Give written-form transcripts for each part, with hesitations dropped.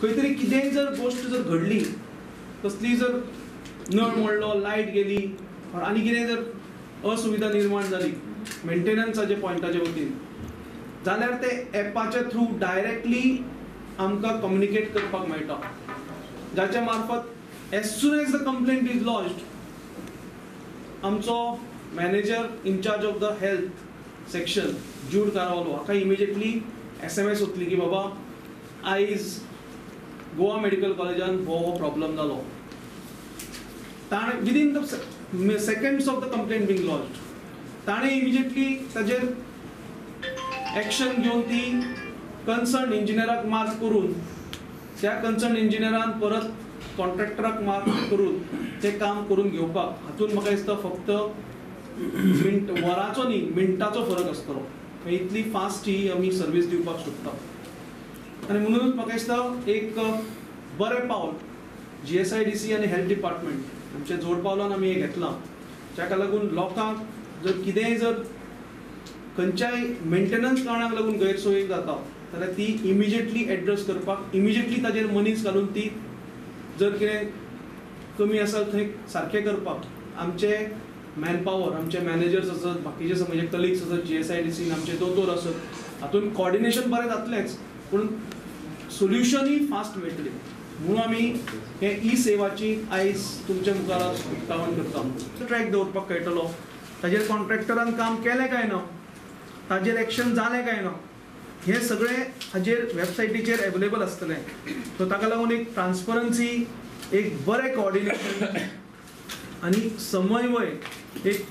खंय तरी कितेंय जर गोश्ट जर घडली, कसली जर नळ मोडलो, लायट गेली आनी कितें जर असुविधा निर्माण जाली मेंटेनन्साच्या पॉयंटाच्या वतीन जाल्यार ते एपाच्या थ्रू डायरेक्टली आमकां कम्युनिकेट करपाक मेळटा, जाच्या मार्फत as soon as the complaint is lodged आमचो manager in charge of the health section Jude Carvalho हाका इमिजिएटली SMS वतली की बाबा आयज गोवा मेडिकल कॉलेजान हो प्रॉब्लम जालो. ताणें within the seconds of the complaint being lodged ताणें इमिजिएटली ताजेर एक्शन घेवन ती कन्सर्न इंजिनियराक मार्क करून त्या कन्सर्न इंजिनियरान परत कॉन्ट्रॅक्टराक मार्क करून तें काम करून घेवपाक हातून म्हाका दिसता फक्त मिनट वराचो न्ही मिनटाचो फरक आसतलो. इतली फास्ट ही आमी सर्वीस दिवपाक सोदता आनी म्हणूनच म्हाका दिसता एक बरें पावल GSIDC आनी हेल्थ डिपार्टमेंट आमच्या जोड पावलान आमी हें घेतलां, जाका लागून लोकांक जर कितेंय जर खंयच्याय मेंटेनन्स कारणाक लागून गैरसोय जाता जाल्यार ती इमिजिएटली एड्रेस करपाक इमिजिएटली ताजेर मनीस घालून ती जर कितें कमी आसा थंय सारकें करपाक आमचे मॅनपावर, आमचे मॅनेजर्स आसत, बाकीचे म्हणजे कलिग्स आसत GSIDC आमचे दोतोर आसत, हातून कॉर्डिनेशन बरें जातलेंच पूण सोल्युशनूय फास्ट मेळटलें म्हणून आमी हे ई सेवाची आयज तुमच्या मुखार उक्तावण करता. ट्रॅक दवरपाक कळटलो ताजेर कॉन्ट्रॅक्टरान काम केलें काय ना, ताजेर एक्शन जालें काय ना, हें सगळें हाजेर वेबसायटीचेर एवेलेबल आसतलें. सो ताका लागून एक ट्रान्सपरन्सी, एक बरें कॉर्डिनेशन आनी समन्वय, एक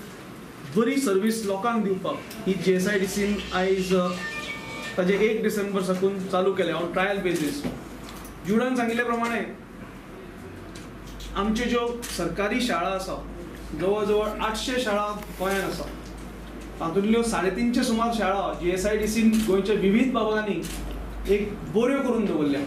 बरी सर्वीस लोकांक दिवपाक ही GSIDC आयज ताजे 1 डिसेंबर साकून चालू केलें ऑन ट्रायल बेजीस. जुडान सांगिल्ले प्रमाणे आमच्यो ज्यो सरकारी शाळा आसा जवळ जवळ 800 शाळा गोंयांत आसा, तातूंतल्यो 350 सुमार शाळा GSIDC गोंयच्या विविध भागांनी एक बऱ्यो करून दवरल्या.